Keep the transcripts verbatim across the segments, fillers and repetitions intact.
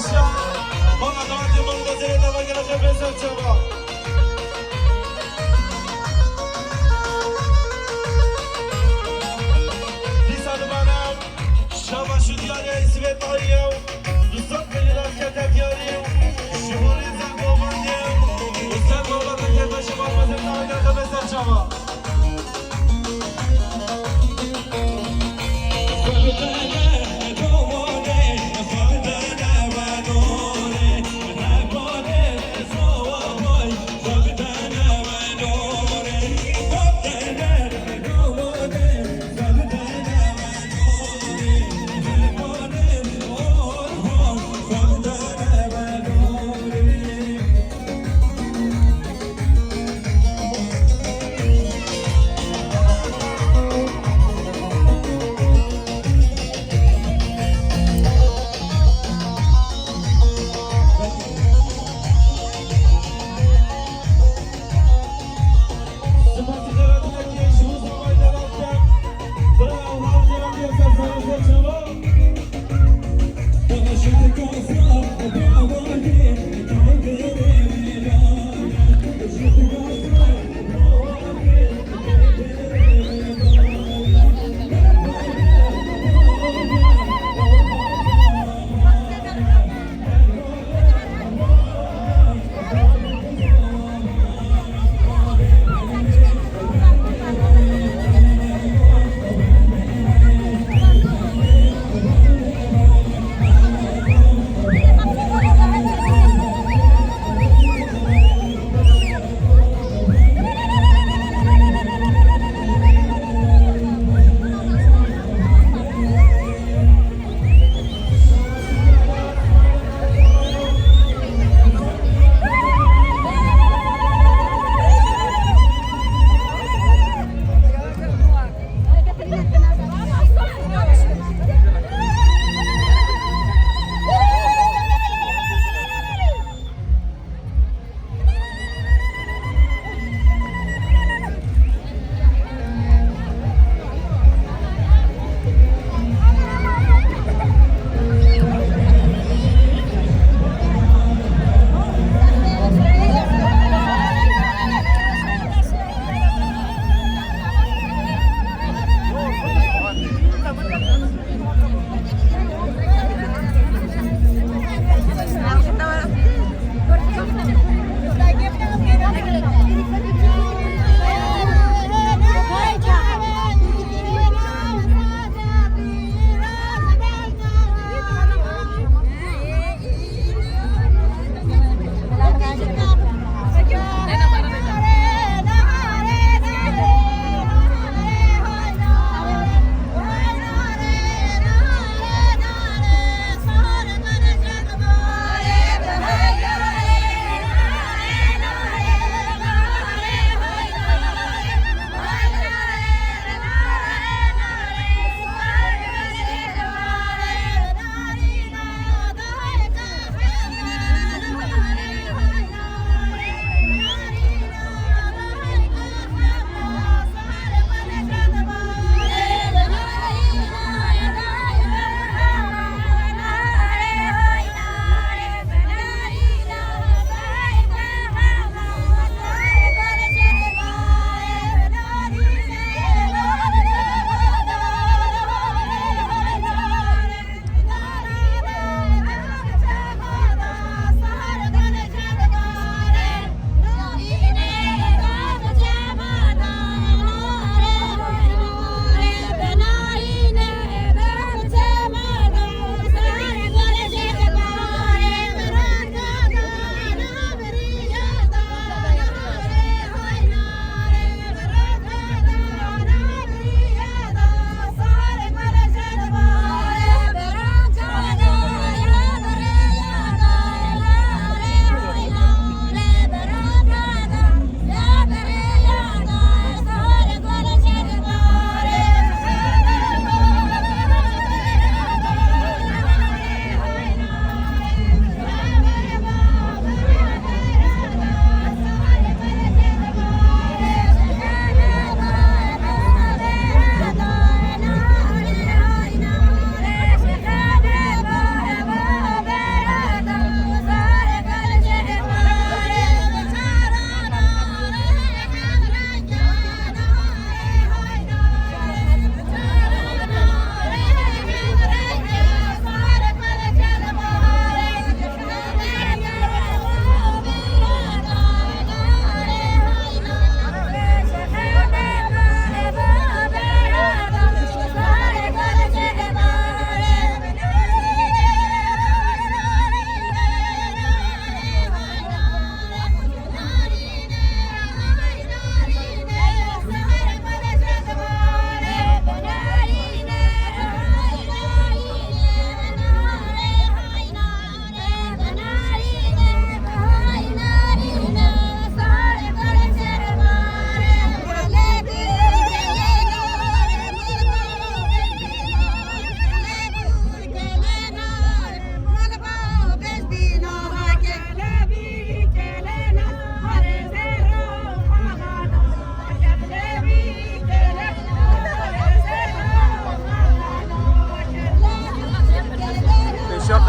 Bana davetê malbazê de vegere xefe ser çava. Dîsa li bana şava şu diyarê Îsvêtayê ye. Du sed milyon asker te diyarê. Ji bo rêza govendê û ser babatên xefe ji malbazê de vegere xefe ser çava.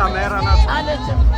Kamera nasıl? Aleyküm.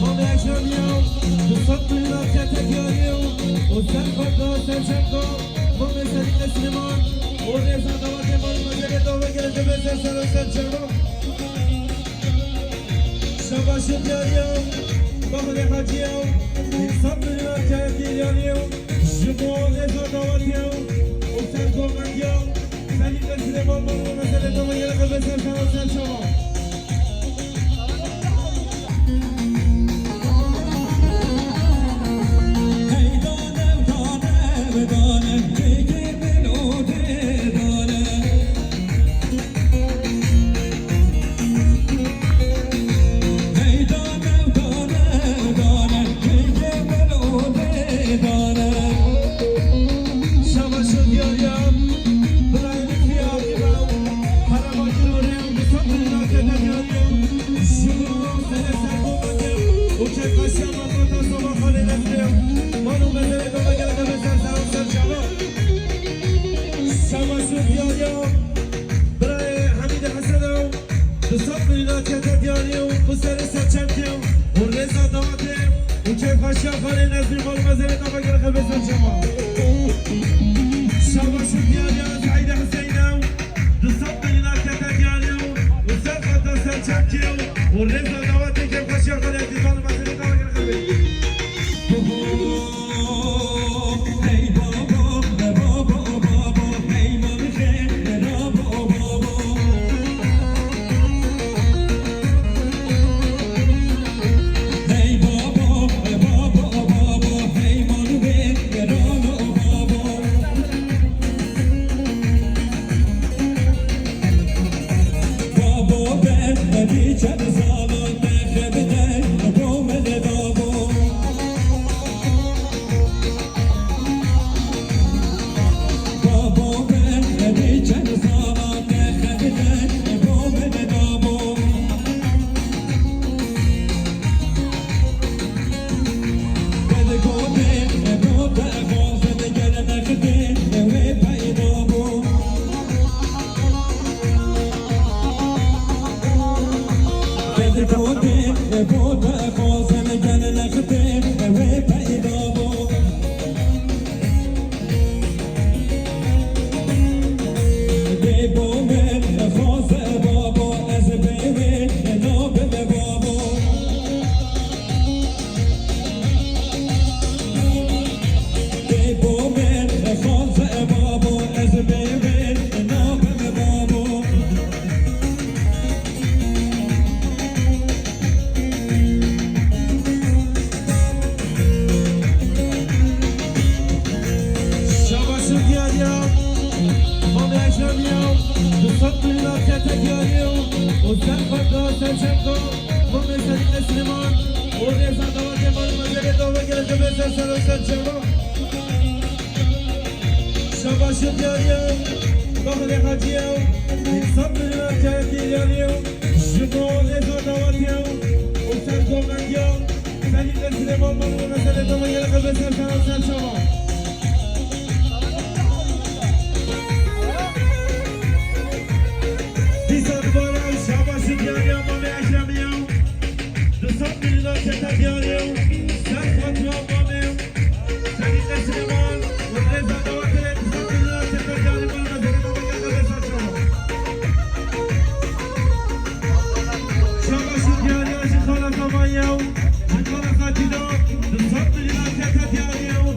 Mamê Ekrem ya, du sed milyonan kete diyarî û ser xwe da ser çemka Mamê Sedîqê Silêman û rêza dawetê mal û mezelê da vegerê dibe ser ser û ser çava. Şabaş û diyarî ya, Bahirê Hacî ya, du sed milyonan kete diyarî û ji bo rêza dawetê û ser gomendiya Sedîqê Silêman mal û mezelê da vegerê dibe ser ser û ser çava. Şabaş û diyarî ya, birayê Lutfî Akî be, herêma Girûrê û Misafirîna Kete diyarî ya, ji bo serê sergomendiya û kêfxweşiya malbata Soba Xalê Nezrî ya, mal û mezelê da vegerê dibe ser ser û ser çava. Şabaş û diyarî ya, birayê Hemîdê Hesen e. Du sed milyonan kete diyarî û bi serê ser çemkê û rêza dawetê û kêfxweşiya Xalê Nezrî mal û mezelê da vegerê dibe ser çava. Şabaş û diyarî ya Zeîdê Huseyîn e. Du sed milyonan kete diyarî û ser xwe da ser çemkê û rêza dawetê kêfxweşiya Xalê Nezrî mal û mezelê da vegerê dibe. Şabaş û diyarî ya, Mamê Ekrem ya, du sed milyonan kete diyarî û ser xwe da ser çemka Mamê Sedîqê Silêman û rêza dawetê mal û mezelê da vegerê dibe ser ser û ser çava. Şabaş û diyarî ya, Bahirê Hacî ya, du sed milyonan kete diyarî û ji bo rêza dawetê û ser gomendiya Sedîqê Silêman mal û mezelê da vegerê dibe ser ser û ser çava. Dîsa dubare şabaş û diyarî ya Mamê Ekremî ya. Du sed milyonan kete diyarî û ser xwe da Mamê Sedîqê Silêman û rêza dawetê du sed milyonan kete diyarî mal û mezelê da vegerê dibe ser çava. Şabaş û diyarî ya ji xala Zemayî ya û ji xala Xatî da du sed milyonan kete diyarî ya û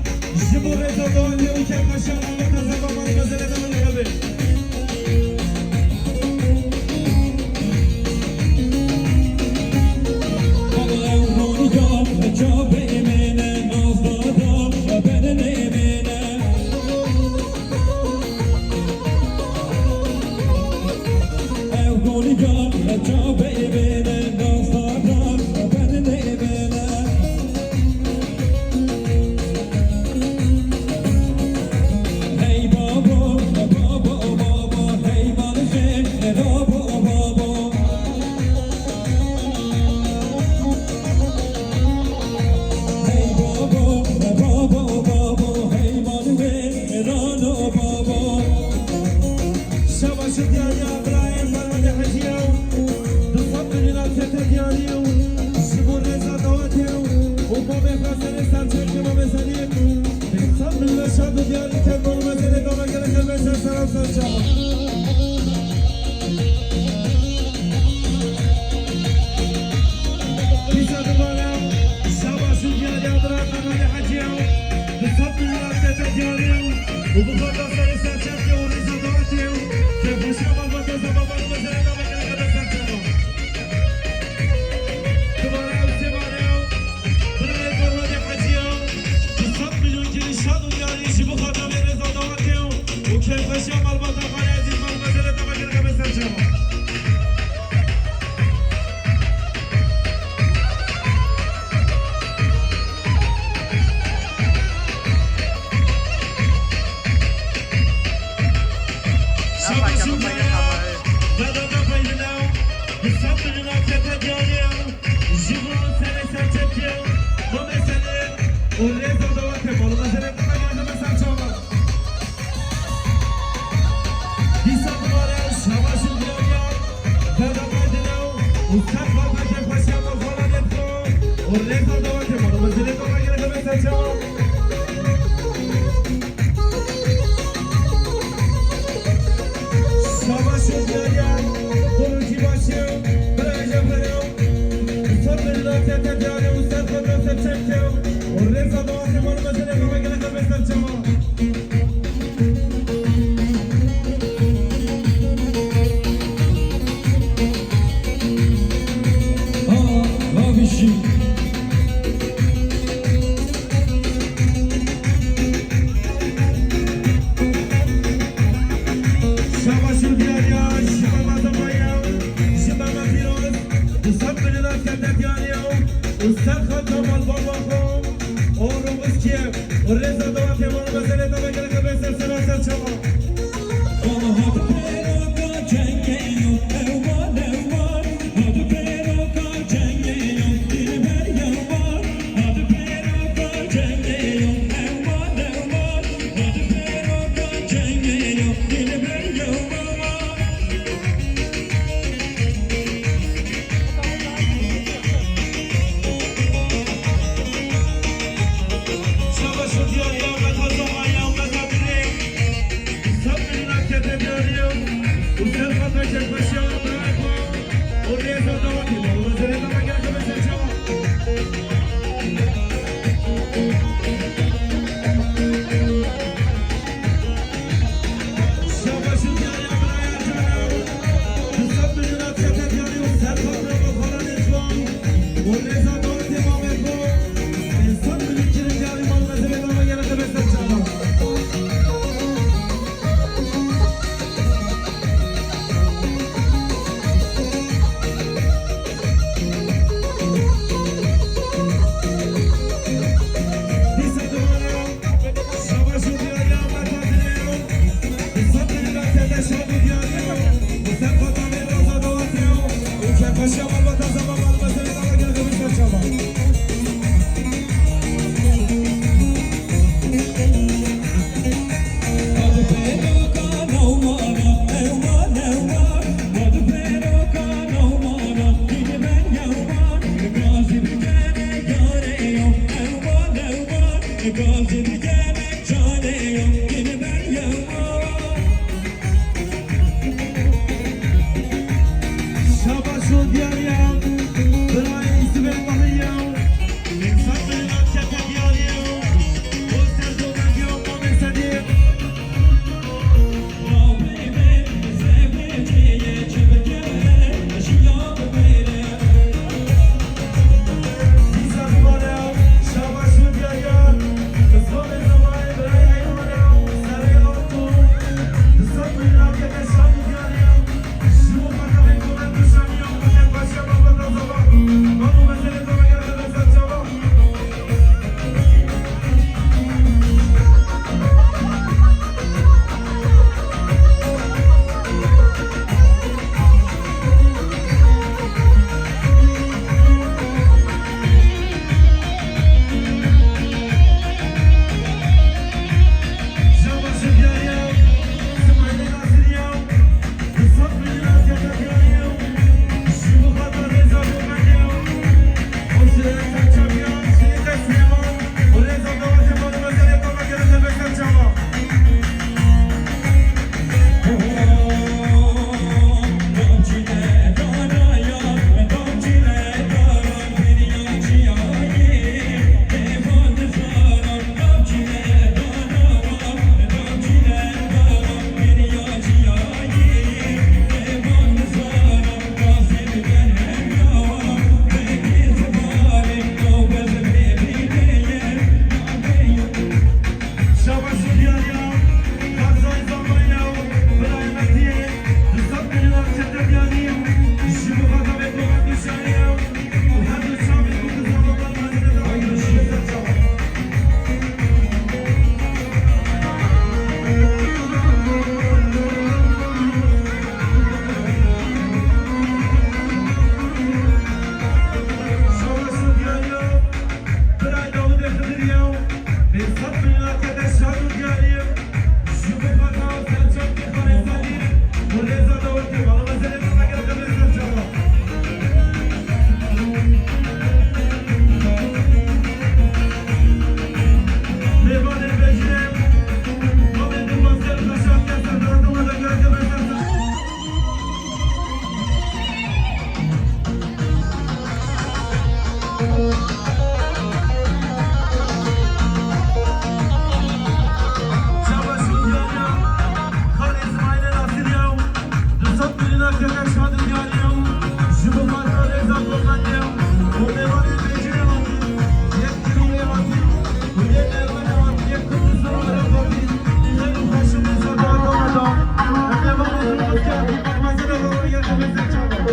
ji bo rêza dawetê û kêfxweşiya malbata Zeba mal û mezelê da vegerê dibe. Mamê Xweserê serçekê Mamê Selîm. Sed milyon şad û diyarî ket Mamê Selîm, dama gelek helbet ser selam ser çava. Pîsa dibare, şabaş û diyariya bira Mehmetê Hecî ye. Bi sed milyon kete diyarî û bi xwe da serê serçekê û rêza dawetê û kêfxweşiya malbata zava Mamê Selîm, dama gelek helbet ser çava. Dibare ew sê bare ew. Birayê Ferhadê Hecî ya, du sed milyon kirî şad û diyarî ji bo xatirê rêza dawetê û kêfxweşiya malbata xalê ezîz Mamê Selîm, dama gelek helbet ser çava. Şabaş û diyariya, bedava peynî ne, bi sed milyon kete diyarî. Ji bo serê serçekê Mamê Selîm û rêza dawetê Mamê Selîm, dama gelek helbet ser çava. Dîsa dibare şabaş û diyariya bedava dine û ser xatirê kêfxweşiya malbata xalê ezîz û rêza dawetê Mamê Selîm, dama gelek helbet ser çava. Şabaş û diyariya, xurûcî baş e, birayê Ceferê, sed milyon kete diyarî û ser xatirê serçekê û rêza dawetê Mamê Selîm, dama gelek helbet ser çava. Aa, ravişî. Şabaş û diyariya ji Mehmet Abaye, ji Mehmet Pîroz, du sed milyon kete diyarî û ser xatirê malbata xwe û Rûmûskiyê û rêza dawetê Mamê Selîm, dama gelek helbet ser selam ser çava. Şabaş û diyariya, birayê Yûsifê Mehî ya, sed milyon kete diyariya, bo ser dûvekê û Mamê Sedîq. Dîsa dibare, şabaş û diyariya, Rizvan Çawa şûn diyariya, Xalê Îsmaîlê Nasirî ya, du sed milyonan keke şa diyariya, ji bo marka rêza Kurdan ya, û mêvanê pêncî ya, yek kîlo ya, û yek mêvanê ya, yek Kurdistan ya, xêr û xweşik û sedaqeta me da. Em mêvanê xizmetkarê, parmezine raweriya xizmetkarê.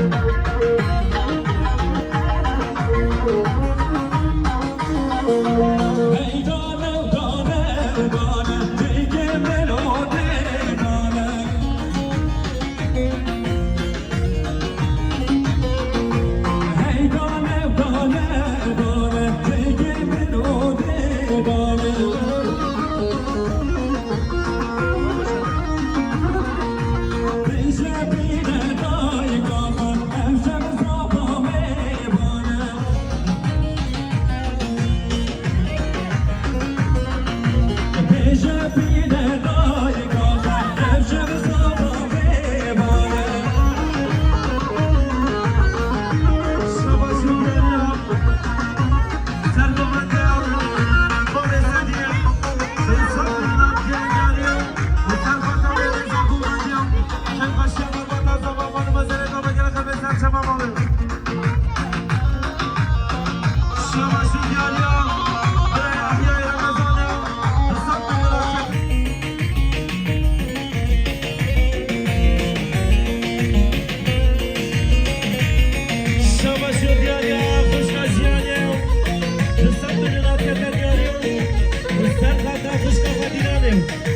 Şabaş û diyariya xwişka Jiyanê, du sed milyon hatiye te diyariyo, û ser xata xwişka xwe dîranê,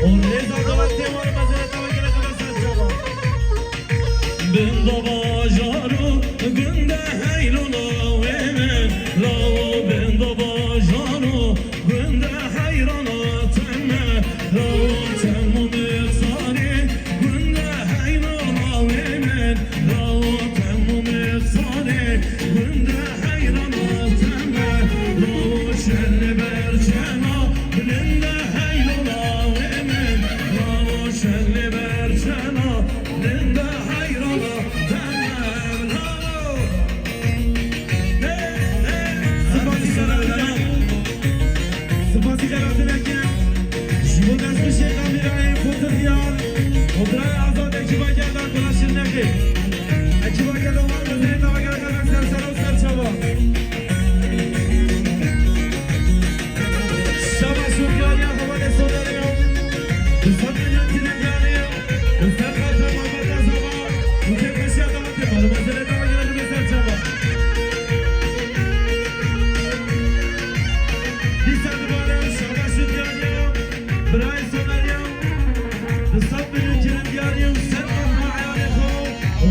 û rêza dewletê wan mezreta we gelek be ser çava. Bin do bajaro gunda heylo lawê min, lawo bin do bajaro gunda heyrana teme, lawo temo mixsarê gunda heylo lawê min, lawo temo mixsarê gunda heyrana teme, lawo şerê berçena bilinde heylo lawê min, lawo şerê berçena Linda heyrana, tamam, bravo. Hey, hey, spasî Selahattin. Spasî Selahattin Ekin. Ji bo destxweşiyê kamîrayê Xwediyar û birayê Azad, ekîba gerdan Kulaşir Nexê. Ekîba gerdan wan mezrê tava gerek ser ser û ser çava. Şabaş û diyariya hevalê Sonerê ya. Du sed milyon tînin diyariya. Û ser xatir Mehmet Azaba û têkoşiya dewletê me, li mezrê dewletê me ser çava. Dîsa dibare şabaş û diyariya birayê Sonerê ya. Du sed milyon tînin diyariya û ser xatir eyalê xwe û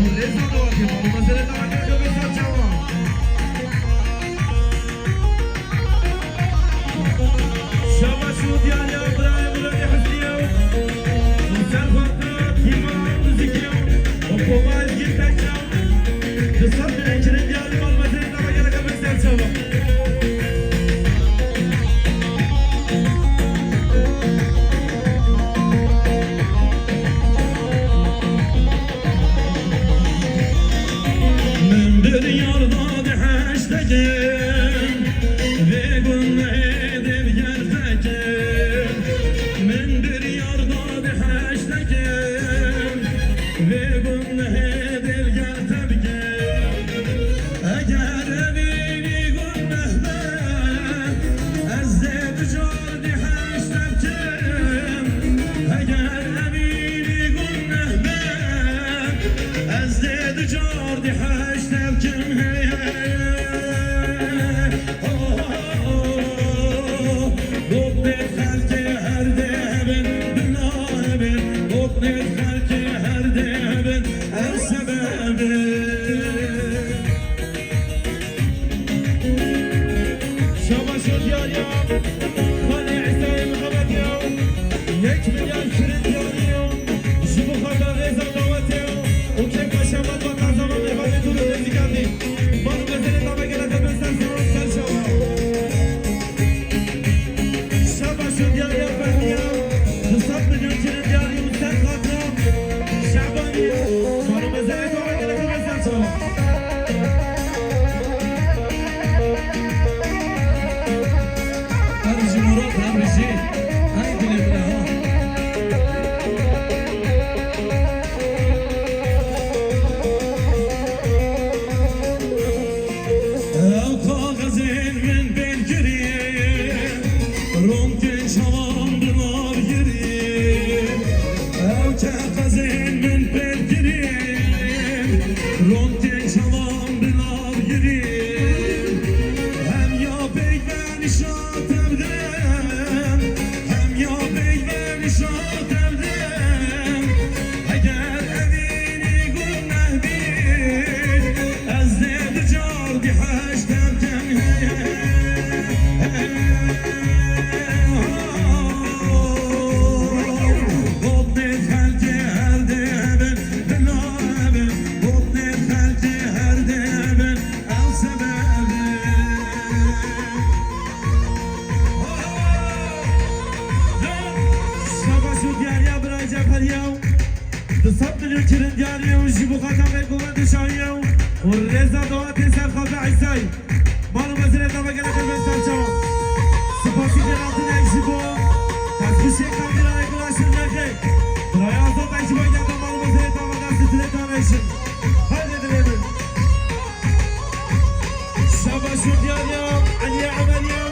Diyariye û du sed milyon kirin diyariye û ji bo xatir vê govend û şahiye û rêza dawetê ser xatir Îsayî. Mal û mezirê te vegereke vê serçawa. Spasî gelatine ji bo tespîşê kandîra Ekula Şirnexê. Biraya Azad Ecbayî de mal û mezirê te ve dest dilê te nejin. Haydi dilê min. Şabaş û diyariya Eliyê Emelî ye.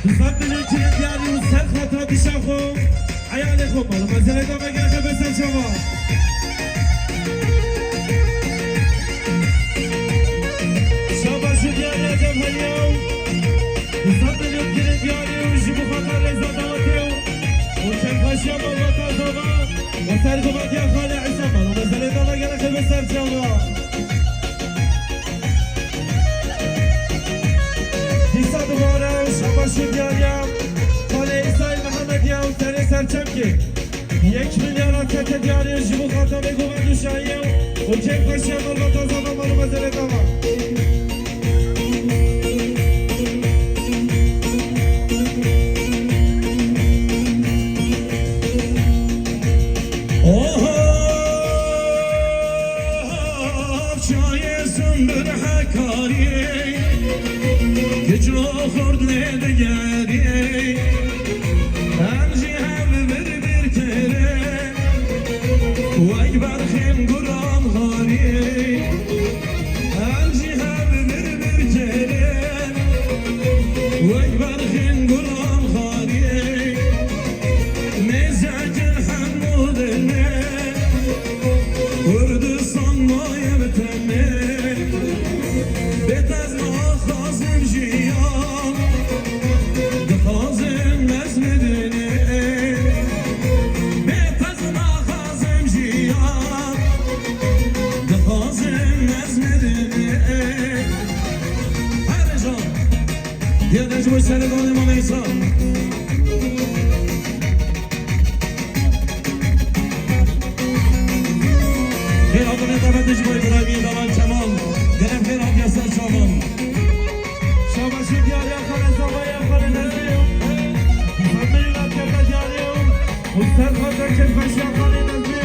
Du sed milyon kirin diyarî û ser xatira dişa xwe, eyalê xwe, mal û mezirê te vegereke vê serçawa. Şabaş û diyariya Cevheriya û du sed milyon kirin diyarî û ji bo xatir rêza dawetê û, û kêfxweşiya malbata zava û sergovendiya Xalê Îsa, mal û mezirê te vegereke vê serçawa. Dîsa dubare şabaş û diyariya Xalê Îsayî Mihemedî ye û serê serçemkê yek milyara kete diyarî ji bo xatir vê govend û şahiye û kêfxweşiya malbata zava, mal û mezirê te ve. Oho! Çayê Simbir Hekarî, kiçlo xurt lê digerî, em jî hev vir vir kere, wek berxên guran xarî, em jî hev vir vir kere, wek berxên guran xarî, mêzekin hemû dinê. Kurdistan maye bi tenê, bê te ez naxwazim jiyan, dixwazim ez mirinê. Bê te ez naxwazim jiyan, dixwazim ez mirinê. Here can, yê de ji bo şeredanê Mala Îsa. Xêr hatinê te ve ji bo Îbrahîmî Dalan Kemal. Gelek xêr hatiye ser çavan. Şabaşî diyariya xalê zavaya xalê nezî. Hemî rakete diyariya û ser xatir kêfxweşiya xalê nezî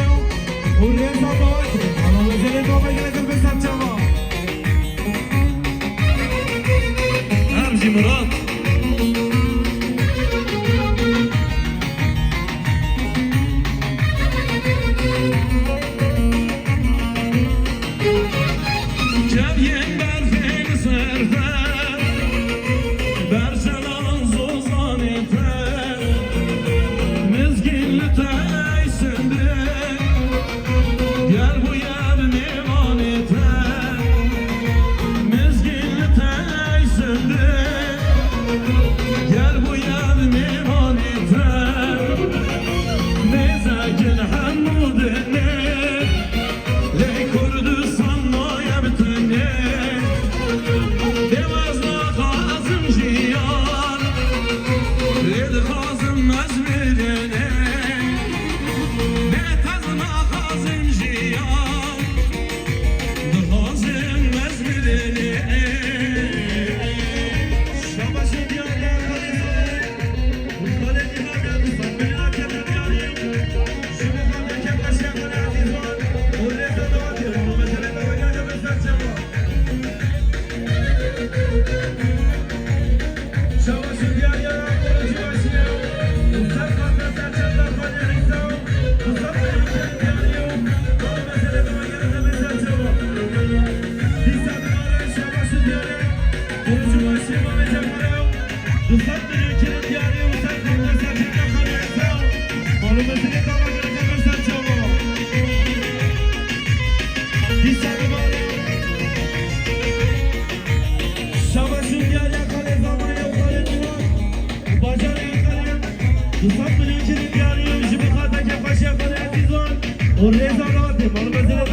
û rêza dawetê. Ala wezirê dawetê gelek vê ser çavan. Em jî Murat. Çaviyên berfê li ser te, berselan zozanê te, mizgîn li te ey sindir. Gel bûye bi mêvanê te, mizgîn li te ey sindir. Gel bûye bi mêvanê te, mêzekin hemû dinê. Lê Kurdistan maye bi tenê. Dê ez naxwazim jiyan, lê dixwazim ez mirinê. Bê te ez naxwazim jiyan, dixwazim ez mirinê. Şabaşê diyar ya Xalê Salih. Xalê Dînar ya Dîsan, Belîna Kete Diyarî. Şibe Xalê Kete Şiya Xalê Ezîzan. Û rêza dawetê, û mesele dawetê de ser çawa. Şabaş û diyariya Koçbaşiye û ser xatir serçemda Xalê Îsa û ser xatir diyariya û kar meselê dawetê de ser çawa. Dîsa dibare şabaş û diyare Koçbaşiye Mamê Cefara û du sed milyon kirin diyarî û ser xatir serçemda Xalê Îsa. Malûm e, dilê dava gereke ser çawa. Dîsa dibare. Şabaş û diyariya Xalê Zamanê û Xalê Dîwan. Bajarê Xalê. Du sed milyon kirin diyarî û ji bo xatir kêfxweşiya Xalê Ezîzan. Û rêza rahatê. Malûm e, dilê